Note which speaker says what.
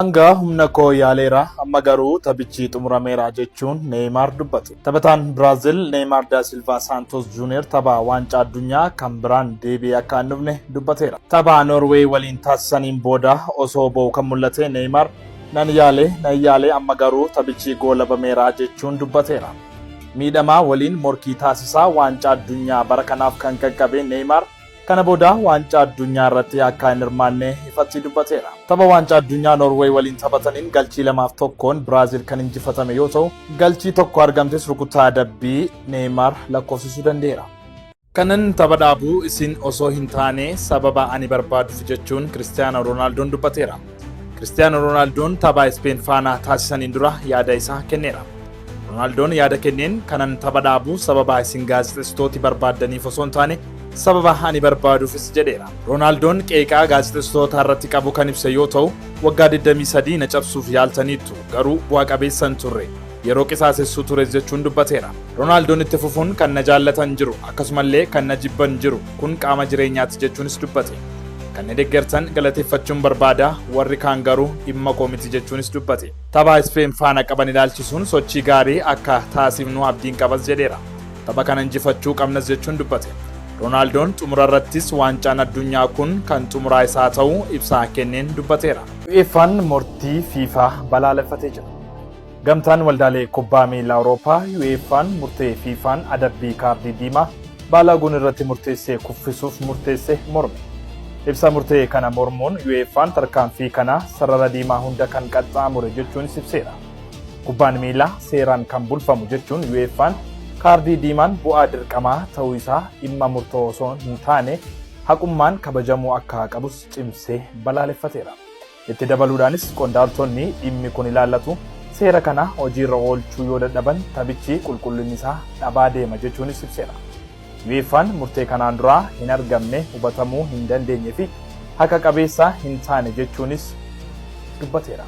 Speaker 1: Hanga humna koo yaaleera, amma garuu taphichi xumurameera jechuun Neeymaar dubbate. Taphataan Biraazil Neeymaar daa Silvaa Saantos Juuniyer tapha waancaa addunyaa kan biraan deebi'ee akka hin dhufne dubbateera. Tapha Noorweey waliin taasisaniin booda osoo boo'u kan mul'ate Neeymaar nan yaale, nan yaale amma garuu taphichi goolabameera jechuun dubbateera. Miidhamaa waliin morkii taasisaa waancaa addunyaa bara kanaaf kan qaqqabe Neeymaar kana booda waancaa addunyaa irratti akka hin hirmaanne ifatti dubbateera. Tapha waancaa addunyaa Noorweey waliin taphataniin galchii 2f 1n Biraazil kan injifatame yoo ta'u, galchii tokko argamtes rukuttaa adabbii Neeymaar lakkoofsisuu danda'eera. Kanan tapha dhaabu isin osoo hin taane sababa ani barbaaduuf jechuun Kiristiyaanoo Roonaaldoon dubbateera. Kiristiyaanoo Roonaaldoon tapha Ispeen faana taasisaniin dura yaada isaa kenneera. Roonaaldoon yaada kenneen kanan tapha dhaabu sababa isin gaazexeessitooti barbaaddaniif osoo hin taane sababa ani barbaaduufis jedheera. Roonaaldoon qeeqaa gaazexeessitoota irratti qabu kan ibse yoo ta'u, waggaa 23 na cabsuuf yaaltaniittu garuu bu'a qabeessa hin turre. Yeroo qisaasessuu tures jechuun dubbateera. Roonaaldoon itti fufuun kan na jaallatan jiru akkasumallee kan na jibban jiru kun qaama jireenyaati jechuunis dubbate. Kan na deeggartan galateeffachuun barbaada warri kaan garuu dhimma koo miti jechuunis dubbate. Tapha Ispeen faana qaban ilaalchisuun sochii gaarii akka taasifnu abdiin qabas jedheera. Tapha kana injifachuu qabnas jechuun dubbate. Roonaaldoon xumura irrattis waancaan addunyaa kun kan xumuraa isaa ta'uu ibsaa kenneen dubbateera. UEFA'n murtii FIFA balaaleffatee jira. Gamtaan waldaalee kubbaa miilaa Awurooppaa UEFA'n murtee FIFA'n adabbii kaardii diimaa Baalaaguun irratti murteessee kuffisuuf murteesse morme. Ibsa murtee kana mormuun UEFA'n tarkaanfii kana sarara diimaa hunda kan qaxxaamure jechuunis ibseera. Kubbaan miilaa seeraan kan bulfamu jechuun UEFA'n kaardii diimaan bu'aa dirqamaa ta'uu isaa dhimma murtoo osoo hin taane haqummaan kabajamuu akka qabus cimsee balaaleffateera. Itti dabaluudhaanis qondaaltonni dhimmi kun ilaallatu seera kana hojiirra oolchuu yoo dadhaban taphichi qulqullinni isaa dhabaa deema jechuunis ibseera. UEFA'n murtee kanaan duraa hin argamne hubatamuu hin dandeenye fi haqa qabeessa hin taane jechuunis dubbateera.